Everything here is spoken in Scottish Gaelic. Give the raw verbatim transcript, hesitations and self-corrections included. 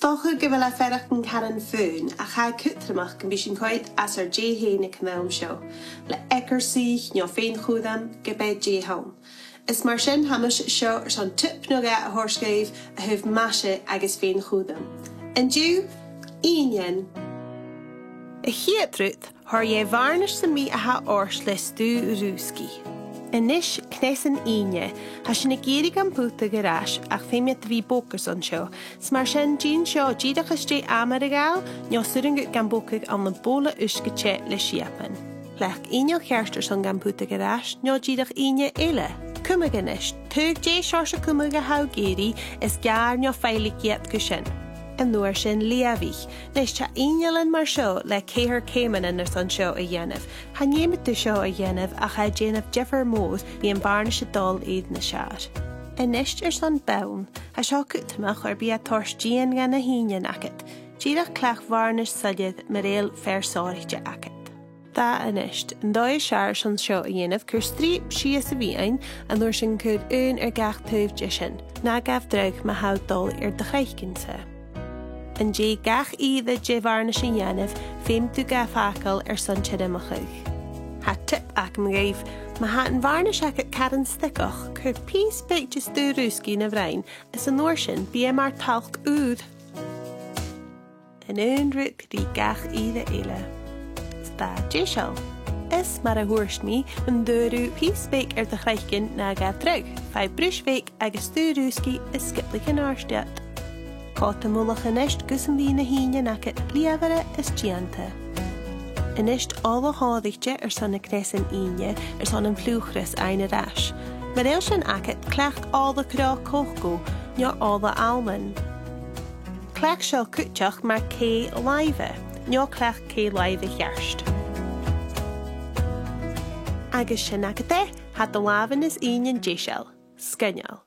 dòcha gu bheil e a' faireachdainn caran faoin, ach tha e cudromach gum bi sinn a' coimhead às ar dèidh fhèin aig an àm seo, le eacarsaich no fèin-chùram, ge b' e dè th' ann. Is mar sin, tha mise seo airson tip no dhà a thoirt dhuibh a thaobh maise agus fèin-chùram. An-diugh, ìnean. A' chiad rud, thoir dheth a' bhàrnais sam bith a tha ort le stuth rùsgaidh. A-nis, cneasan ìne. Tha sinn ag iarraidh gam putadh air ais, ach feumaidh iad a bhith bog airson seo. Is mar sin, dèan seo dìreach às dèidh amar a ghabhail, no 's urrainn dhut gam bogadh ann am bobhla uisge teth le siabann. Leig ìneal cheart airson gam putadh air ais, no dìreach ìne eile. Cumadh a-nis. Tuig dè seòrsa cumadh a tha thu ag iarraidh, is gàir no faighidh iad gu sin. An uair sin, leughaidh. Nis, tha ìnealan mar seo le ceithir ceumannan airson seo a dhèanamh. Chan fheum thu seo a dhèanamh ach tha e a' dèanamh diofar mòr, bidh am bàrnais a' dol air na sear. A-nis airson bonn, tha seo cudromach oir bidh e a' toirt dìon dha na h-ìnean agad. Dìreach cleachd bàrnais soilleir mura h-eil fear sònraichte agad. Dà a-nis, an dòigh as fheàrr airson seo a dhèanamh, cuir strìop sìos a' mheadhan, an uair sin cuir aon air gach taobh de sin, na gabh dragh ma tha thu a' dol air do chraiceann-sa. An dèidh gach ìre de bhàrnais a dhèanamh, feumaidh tu ga fhàgail airson tiormachadh. Tha tip agam dhuibh, ma tha am bàrnais agad caran steigeach, cuir pìos beag de stuth rùsgaidh na bhroinn, is an uair sin bidh e mar talc ùr. An aon rud ri gach ìre eile. Is tha e deiseil. Is mar a thuirt mi, an d' fhuair thu pìos beag air do chraiceann, na gabh dragh, faigh bruis bheag agus stuth rùsgaidh is sgioblaich an-àirde iad. Còta mullach a-nis gus am bi na h-ìnean agad lìomhaire is dèanta. A-nis, ola shònraichte airson na cneasan ìne, airson am fliuchras fhaighinn air ais. Mura h-eil sin agad, cleachd ola crodh cocò, no ola almond. Cleachd seo cuideachd mar cè làimhe, no cleachd cè làimhe cheart. Agus sin agad e, tha do làmhan is ìnean deiseil. Sgoinneil.